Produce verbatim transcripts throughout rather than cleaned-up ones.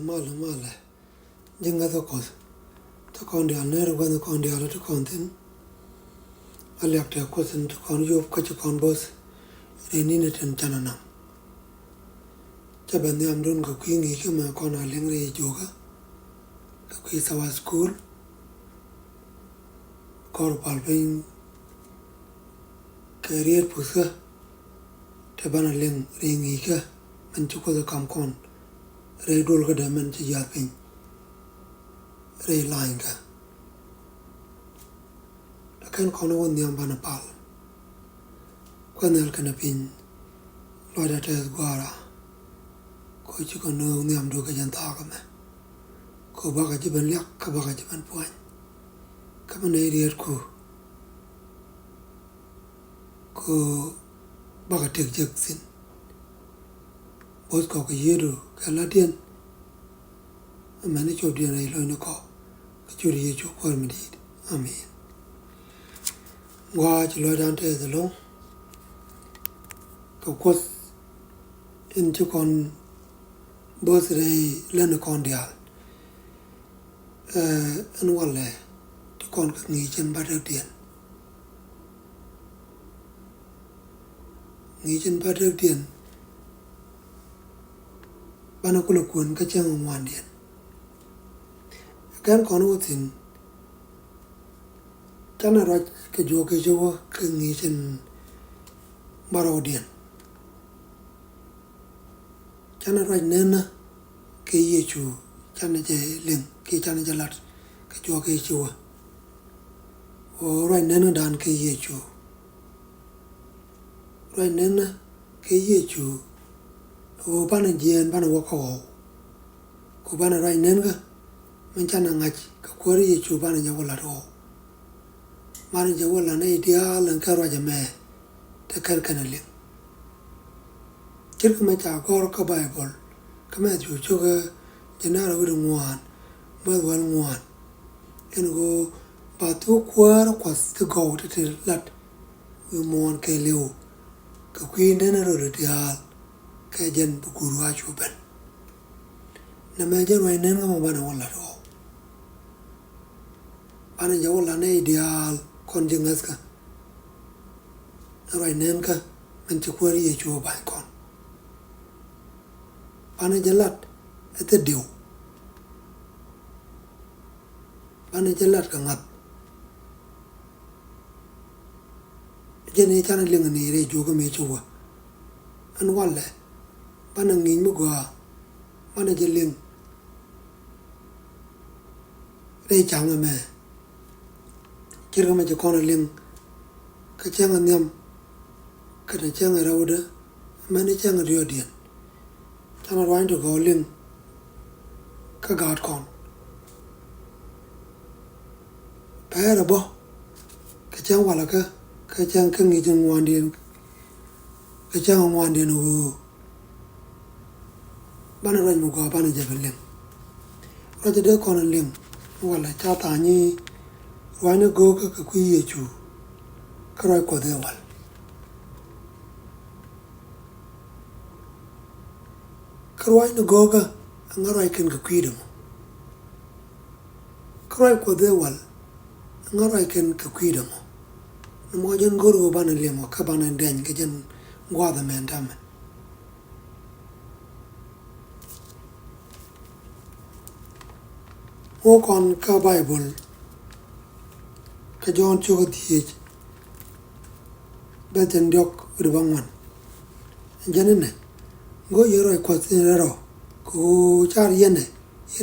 Malɛ, malɛ. Ji̱ ŋäthä Kuɔth. Ti kɔn diaal ner gua̱n kɔn diaal ti kɔn thi̱n. A liak tɛ Kuoth in ti kɔn yop kä ci kɔn bo̱th. Ri ni̱n tin canɛ naŋ. Cä ben nhiamdun kɛ kui̱ ŋi̱i̱cä mɛ kɔn a liŋ ri jukä. Kɛ kui̱ Sabbath School. Kɔr pal piny kɛ riet puthkä. Te banɛ liŋ ri ŋi̱i̱cä mɛn ci Kuoth ɛ kam kɔn. Ri duɔl kädɛ mɛn ci jiath piny. Ri lanykä. Ɛ kɛn kɔn wä nhiam banɛ pal. Kuɛ nhial kɛnɛ piny. Lɔcdä tɛth gua̱a̱ra. Kɔ ci kɔn nööŋ nhiamdu kɛ jɛn thaak ɛmɛ. Kɔ bakɛ ji̱ ben liak kä bakɛ ji̱ ben puany. Kä mi nɛy rietku. Kɔ bakɛ tëk jek thi̱n. Bo̱th kɔ kɛ yiëëdu kɛ la̱tdiɛn. Amäni copdiɛn rɛy lo̱cnikɔ. Kɛ ciöt Yecu Kuäär mi di̱i̱t. Amen. Gua̱a̱ ci lɔcdan tɛth ɛlɔ̱ŋ. Kɛ Kuoth in ci kɔn bo̱th rɛy lätnikɔn diaal. Ɛn walɛ ti kɔn kɛ ŋi̱i̱c in bädäkdiɛn. Ŋi̱i̱c in bädäkdiɛn. Banɛ kulɛ kuɛn kä cäŋ ŋuandiɛn. Kɛn kɔn wä thi̱n. Canɛ ruac kɛ juɔk kɛ ci wä kɛ ŋi̱i̱c in bärɔwdiɛn. Canɛ ruac nenä kɛ Yecu canɛ jɛ liŋ kiɛ canɛ jɛ lat kɛ juɔk kɛ ci wä. Ɣöö ruac nenädan kɛ Yecu. Ruac nenä kɛ Yecu. Ɣöö banɛ jiɛɛn banɛ wä kä ɣɔw. Ku banɛ ruac nenkä min canɛ ŋa̱c kɛ Kuäär Yecu banɛ jɛ wä lat ɣɔw. Banɛ jɛ wä lat nɛy diaal ɛn kɛ ruac ɛmɛ. Te kɛn kɛn a liŋ. Ce̱tkɛ mɛ ca gɔ̱r kä Baibol kä Mɛthiw cukɛ jiɛn da̱ŋ rɛw wi̱cdɛ ŋuan bäth wäl ŋuan. Ɛn ɣöö ba thuk Kuäär Kuɔth ti gɔw ti ti lat wi̱i̱ muɔ̱ɔ̱n kɛɛliw kɛ kui̱ nenä rɔɔdɛ diaal kɛ jɛn bi guur ɣaa cu ben. Nɛmɛ jɛn ruac nenkä mɔ banɛ wä lat ɣɔw. Banɛ jɛ wä lat nɛy diaal kɔn ji̱ ŋäthkä. Ruac nenkä min ci Kuäär Yecu ba̱ny kɔn. Banɛ jɛ lat ɛ thil diw. Banɛ jɛ lat kɛ ŋa̱th. Jɛn i̱ canɛ liŋ ni rɛy juɔkä mi ci wä. Ɛn walɛ banɛ ŋi̱i̱c mi gɔaa. Banɛ jɛ liŋ rɛy ca̱ŋ ɛmɛ. Ce̱tkɛ mɛ ci kɔn a liŋ kä cäŋ a nhiam kɛnɛ cäŋ a rɛwdä. Mɛn i̱ cäŋ a riɔ̱ɔ̱diɛn. Canɛ ruany ti gɔw liŋ kä gaat kɔn. Pɛrɛ bä kɛ cäŋ walɛ kä kä cäŋ kä ŋi̱i̱c in ŋuandiɛn. Kɛ cäŋ ŋuandiɛn ɣöö banɛ ruac mi gɔaa banɛ jɛ bi liŋ. Ruac dee kɔn liŋ walɛ ca tha̱a̱ŋ nyi ruac ni go̱o̱kä kɛ kui̱ Yecu. Kä ruac Kuɔth ëë wal. Kä ruac ni go̱o̱kä ɛŋa ruac kɛn kɛ kui̱dɛ mɔ. Kä ruac Kuɔth ëë wal ɛŋa ruac kɛn kɛ kui̱dɛ mɔ. Ni mɔ jɛn go̱r ɣöö banɛ liŋ wä kä banɛ dɛny kɛ jɛn gua̱a̱th ɛmɛn täämɛ. Ŋuɔ kɔn kä Baibol kä Jɔ̱ɔ̱n cio̱kä dhieec bɛ thi̱n diɔ̱k wi̱cdɛ bäŋuan. Jɛn inɛ go̱o̱r yɛ ruac Kuɔth in rɛl rɔ kɛ ɣöö car yɛnɛ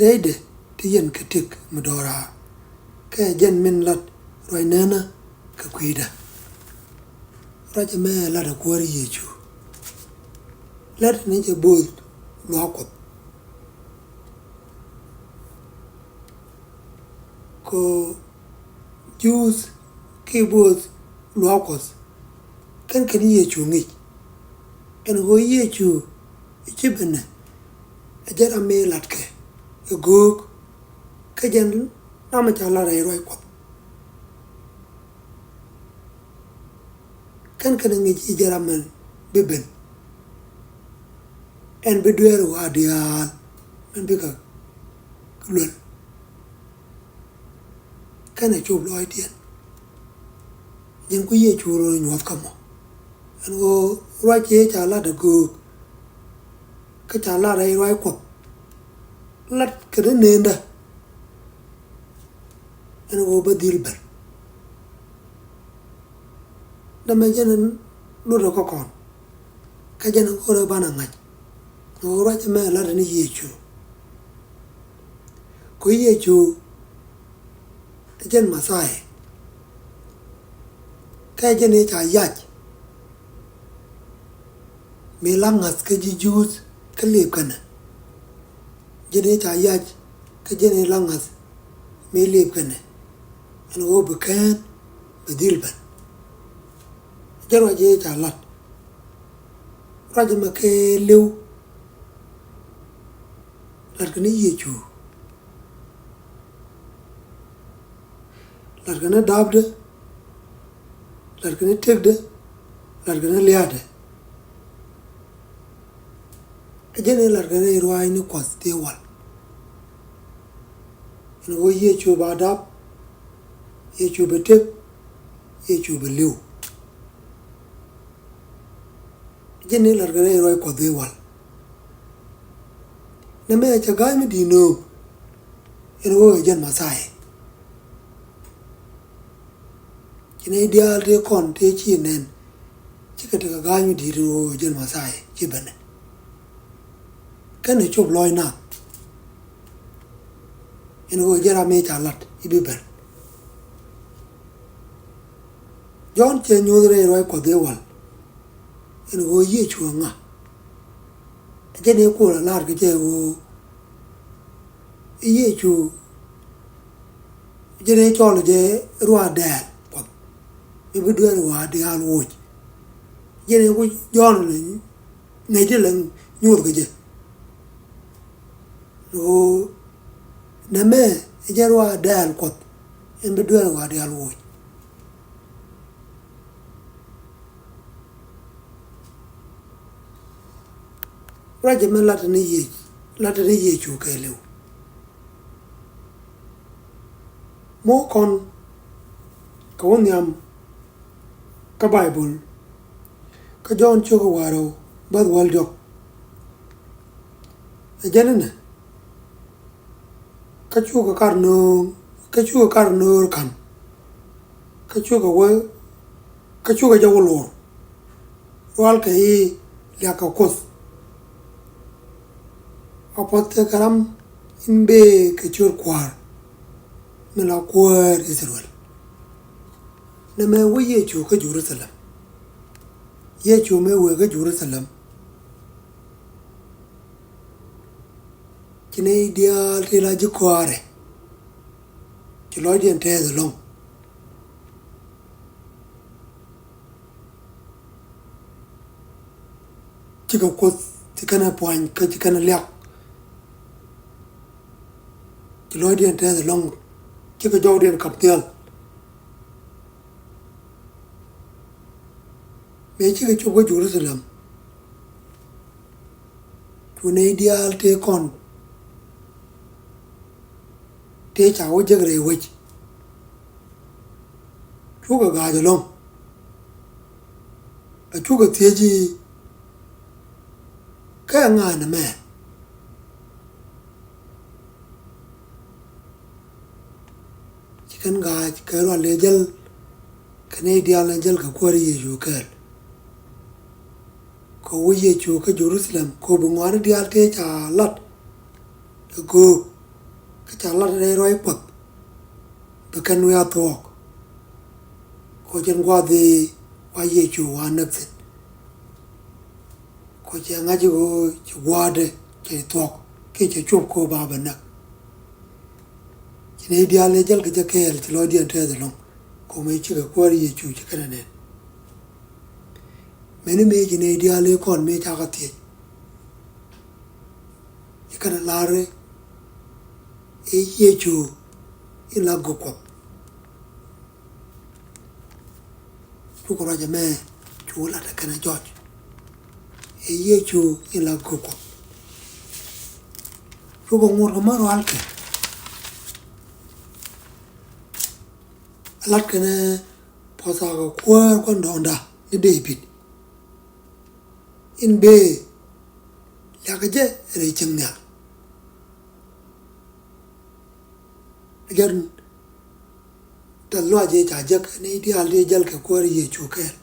rɛydɛ ti yɛn kɛ tëk mi do̱raar. Kɛ jɛn min lat ruac nenä kɛ kui̱dä. Ruac ɛmɛ lat ɛ Kuäär Yecu. Lat ni jɛ bo̱o̱th luaak Kuɔth. Kɛ Juudh kiɛ bo̱o̱th luaak Kuɔth kɛn kɛn Yecu ŋi̱i̱c. Ɛn ɣöö Yecu i̱ ci ben ɛ jɛn ram mi latkɛ ɛ göök. Kä jɛn ram mi ca lat rɛy ruac Kuɔth. Kɛn kɛn ŋi̱i̱c i̱ jɛn ram mɛn bi ben. Ɛn bi dueer ɣɔaa diaal mɛn bikɛ kä luel. Kɛnɛ cop lɔcdiɛn. Ji̱n ku Yecu rɔ nyuɔ̱th kä mɔ. Ɛn ɣöö ruac ëë ca lat ɛ göök. Kä ca lat rɛy ruac Kuɔth. Lat kɛ ni nëëndä. Ɛn ɣöö bä dhil ben. Dämɛ jɛn ɛn lotdɛ kä kɔn. Kä jɛn ɛn go̱o̱rɛ banɛ ŋa̱c. Ɣöö ruac ɛmɛ lat ni Yecu. Ku Yecu ɛ jɛn Mɛthia. Kä ɛ jɛn ëë ca yac mi la ŋa̱th kä ji̱ Juudh kä lëëp kɛnɛ. Jɛn ëë ca yac kä jɛn ëë la ŋa̱th mi lëëp kɛnɛ. Ɛn ɣöö bi kään bɛ dhil ben. Jɛn ruac ëë ca lat. Ruac ɛmɛ kɛɛliw. Latkɛ ni Yecu. Latkɛ ni dapdɛ. Latkɛ ni tëkdɛ. Latkɛ ni lia̱a̱dɛ. Ɛ jɛn ëë latkɛ rɛy ruaacni Kuɔth tëë wal. Ɛn ɣöö Yecu ba dap. Yecu bɛ tëk. Yecu bɛ li̱w. Ɛ jɛn ëë latkɛ rɛy ruac Kuɔth tëë wal. Nɛmɛ cɛ ga̱a̱c mi di̱i̱t nööŋ. Ɛn ɣöö ɛ jɛn Mɛthia. Ci nɛy diaal tëë kɔn tëë ci nɛn. Cikɛ tekɛ ga̱a̱c mi di̱i̱t ɛn ɣöö ɛ jɛn Mɛthia ci ben ɛ. Kɛnɛ cop lɔc nath. Ɛn ɣöö jɛn ram mi ca lat i̱ bi ben. Jɔ̱ɔ̱n cɛ nyuuth rɛy ruac Kuɔth ëë wal. Ɛn ɣöö Yecu ɛ ŋa. Ɛ jɛn ëë kuɔl ɛ la̱r kɛ jɛ ɣöö Yecu jɛn ëë cɔl jɛ ruaadɛɛl Kuɔth. Mi bi dueer wa̱a̱ diaal woc. Jɛn ëë ku Jɔ̱ɔ̱n ni ŋäc ti lɛ nyuuth kɛ jɛ. Ɣöö nɛmɛ ɛ jɛn ruaadɛɛl Kuɔth. Ɛn bi dueer wa̱a̱ diaal woc. Ruac ɛmɛ lat ni Yecu, lat ni Yecu kɛɛliw. Mɔ kɔn kɛ wä nhiam kä Baibol kä Jɔ̱ɔ̱n cio̱k ɛ wäl rɛw bäth wäl diɔ̱k. Ɛ jɛn inɛ. Kä cukɛ kar nööŋ, kä cukɛ kar nöör ka̱n. Kä cukɛ wä, kä cukɛ jɛ wä lo̱r. Rual kɛ i̱ liak kɛ Kuoth. A puɔth tekɛ ram in bëë kɛ ciöt kua̱r mi la kuäär Ithɛrɛl. Nɛmɛ wä Yecu kä Jɛ-ru-tha-lɛm. Yecu mëë wëë kä Jɛ-ru-tha-lɛm. Ci nɛy diaal ti la ji̱ kɔaarɛ. Ci lɔcdiɛn tɛɛth ɛlɔ̱ŋ. Cikɛ Kuoth ci kɛn ɛ puany kä ci kɛn ɛ liak. Ci lɔcdiɛn tɛɛth ɛlɔ̱ŋ. Cikɛ jɔwdiɛn kap nhial. Mëë cikɛ cop kä Jɛ-ru-tha-lɛm. Cu nɛy diaal tëë kɔn tëë ca wä jek rɛy wec. Cukɛ ga̱a̱c ɛlɔ̱ŋ. A cukɛ thiec i̱ kɛ ŋa̱a̱n ɛmɛ. Ci kɛn ga̱a̱c kɛ rual ëë jäl kɛ nɛy diaal ni jäl kɛ Kuäär Yecu kɛɛl. Kɛ wä Yecu kä Jɛ-ru-tha-lɛm kɛ ɣöö bi ŋɔaani diaal tëë ca lat ɛ göök kä ca lat rɛy ruac Kuɔth. Bi kɛn wiaa thuɔ̱k. Kɛ ɣöö cɛn gua̱a̱th i̱ wa Yecu wa näk thi̱n. Kɛ ɣöö cɛ ŋa̱c i̱ ɣöö ci gua̱a̱thdɛ cɛ thuɔ̱k kiɛ cɛ cop kɛ ɣöö ba bɛ näk. Ci nɛy diaal ëë jäl kɛ jɛ kɛɛl ci lɔcdiɛn tɛɛth ɛlɔ̱ŋ. Kɛ ɣöö mëë cikɛ Kuäär Yecu ci kɛn ɛ nɛn. Mëni mëë ci nɛy diaal ëë kɔn mëë cakɛ thiec. Ci kɛn ɛ lar i̱ Yecu in la gök Kuɔth. Cukɛ ruac ɛmɛ cu lat ɛ kɛn ɛ jɔc. Ɛ Yecu in la gök Kuɔth. Cukɛ ŋuɔ̱t kɛ mä rual kɛ. Lat kɛnɛ puɔth a kɛ kuäär kuan dɔɔnda ni Dee-bid. In bëë liakɛ jɛ rɛy cieŋ nhial. Jɛn tɛth lɔaac ëë ca jek ni diaal dee jäl kɛ Kuäär Yecu kɛɛl.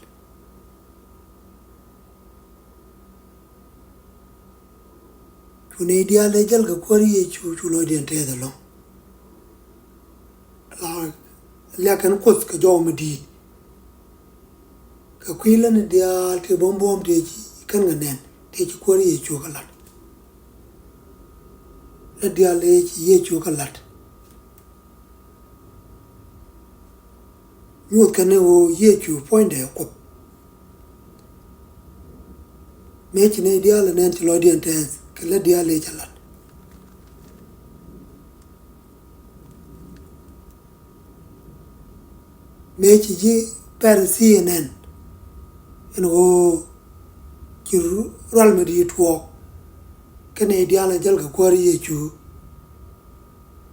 Cu nɛy diaal dee jäl kɛ Kuäär Yecu cu lɔcdiɛn tɛɛth ɛlɔ̱ŋ. La liak kɛn Kuoth kɛ jɔw mi di̱i̱t. Kɛ kui̱ lätni diaal tëë buɔ̱m buɔ̱ɔ̱m tëë ci kɛn kɛ nɛn tëë ci Kuäär Yecu kɛ la̱t. Lät diaal tëë ci Yecu kɛ la̱t. Nyuɔth kɛn ni ɣöö Yecu puɔ̱nydɛ ɛ Kuoth. Mëë ci nɛy diaal ɛ nɛn ci lɔcdiɛn tɛɛth kɛ lät diaal tëë cɛ la̱t. Mëë ci ji̱ Pɛrithii ɛ nɛn ɛn ɣöö ci rual mi di̱i̱t tuɔɔk kɛnɛ diaal ɛ jäl kɛ Kuäär Yecu.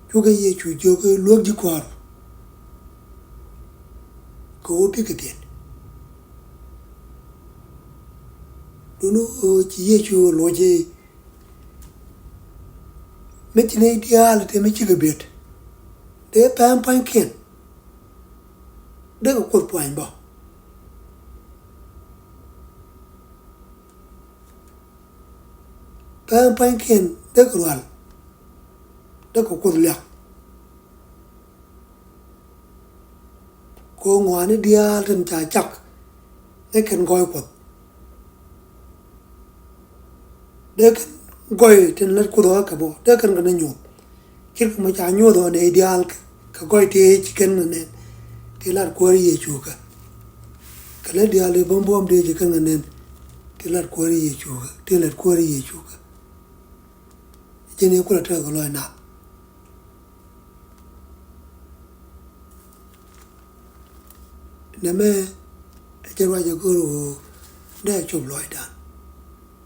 Cukɛ Yecu jiök i̱ luäk ji̱ kɔaar kɛ ɣöö bikɛ biɛt. Duundɛ ɣöö ci Yecu loc i̱ mi ci nɛy diaal tëë mi cikɛ biɛt dee pɛm pua̱nykiɛn. Dee kɛ Kuoth puany bä. Pɛm pua̱nykiɛn dee kɛ rual. Dee kɛ Kuoth liak. Kɛ ɣöö ŋɔaani diaal tin ca cak ɛ kɛn gɔɔy Kuɔth. Dee kɛn gɔɔy tin lät Kuoth ɣä kɛ bä dee kɛn kɛ ni nyuɔth. Ce̱tkɛ mi ca nyuɔth ɣä nɛy diaal kɛ gɔɔy tëë ci kɛn kɛ nɛn tëë lat Kuäär Yecu kɛ. Kɛ lät diaal tëë buɔ̱m buɔ̱ɔ̱m tëë ci kɛn kɛ nɛn tëë lat Kuäär Yecu kɛ tëë lat Kuäär Yecu kɛ. Jɛn i̱ kulɛ tɛth kɛ lɔc nath. Nɛmɛ ɛ jɛn ruac ɛ go̱o̱r ɣöö dee cop lɔcdan.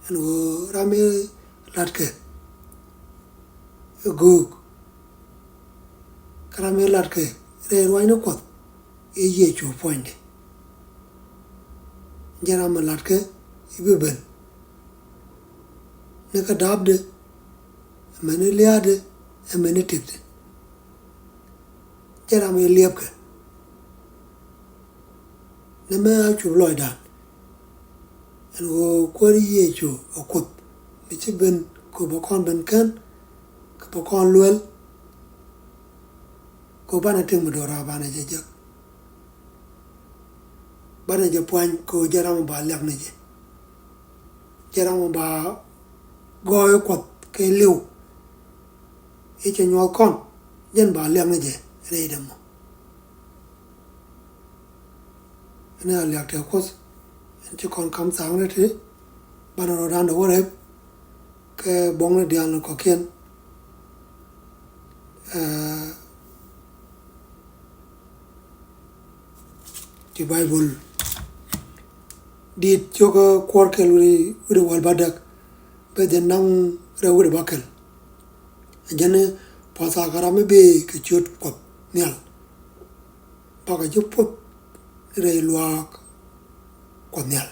Ɛn ɣöö ram i̱ latkɛ ɛ göök kä ram i̱ latkɛ rɛy ruac ni Kuɔth i̱ Yecu puɔ̱nydɛ. Jɛn ram i̱ latkɛ i̱ bi ben ni kä da̱a̱pdɛ ɛmɛn i̱ lia̱a̱dɛ ɛmɛn i̱ tëkdɛ. Jɛn ram i̱ liɛpkɛ. Nɛmɛ a cop lɔcdan. Ɛn ɣöö Kuäär Yecu ɛ Kuoth mi ci ben kɛ bɛ kɔn ben kän kɛ bɛ kɔn luel. Kɛ banɛ tëk mi do̱raar banɛ jɛ jek. Banɛ jɛ puany kɛ ɣöö jɛn ram ba liak ni jɛ. Jɛn ram ba gɔɔy Kuɔth kɛ li̱w. I̱ cɛ nyuɔth kɔn jɛn ba liak ni jɛ rɛydɛ mɔ. Ɛn a liak tɛ Kuoth ɛn ci kɔn kam tha̱a̱ŋ rɛt ti banɛ rɔ̱dan dee wä rɛp kɛ buɔ̱ŋni diaal ni kɔ̱kiɛn. Ɛɛ, ti Baibol di̱i̱t cio̱kä kuɔr kɛl wi̱cdɛ wäl bädäk bɛ jɛ naŋ rɛw wi̱cdɛ bäkɛl. Ɛ jɛn i̱ puɔ̱th a kä ram i̱ bëë kɛ ciöt Kuɔth Nhial. Bakɛ ji̱ puɔ̱th rɛy luaak Kuɔth Nhial.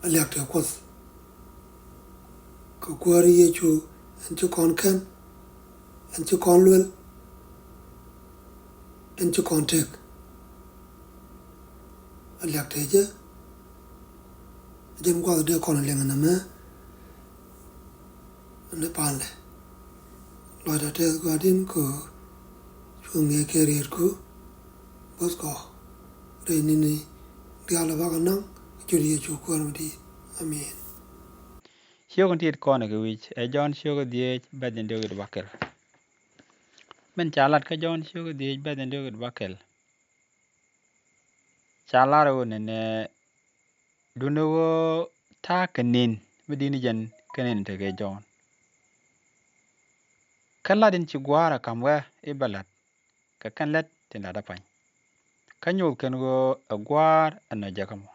A liak tɛ Kuoth kɛ Kuäär Yecu ɛn ci kɔn kän, ɛn ci kɔn luel, ɛn ci kɔn tëk. A liak tɛ jɛ. Jɛn gua̱th dee kɔn liŋ nɛmɛ. Ni palɛ lɔcdä tɛth gua̱di̱n kɛ cu ŋi̱eec kɛ rietku. Bo̱th kɔ rɛy ni̱ni diaal bakɔ naŋ kɛ ciöt Yecu Kuäär mi di̱i̱t. Amen. Ciökun tit kɔn kɛ wi̱c ɛ Jɔ̱ɔ̱n ciökä dhieec bɛ̈th in diɔ̱k wi̱cdɛ bäkɛl. Min ca lat kä Jɔ̱ɔ̱n ciökä dhieec bɛ̈th in diɔ̱k wi̱cdɛ bäkɛl. Ca lar ɣöö nɛnɛ duundɛ ɣöö ta̱a̱ kɛ ni̱n mi di̱t ni jɛn kä ni̱n tekɛ Jɔ̱ɔ̱n. Kä lat in ci Gua̱a̱r ɛ ka̱m ɣä i̱ bä la̱t kɛ kɛn lät tin la̱tdä pa̱ny. Kä nyoth kɛn ɣöö ɛ Gua̱a̱r ɛ nɔc jɛ kä mɔ.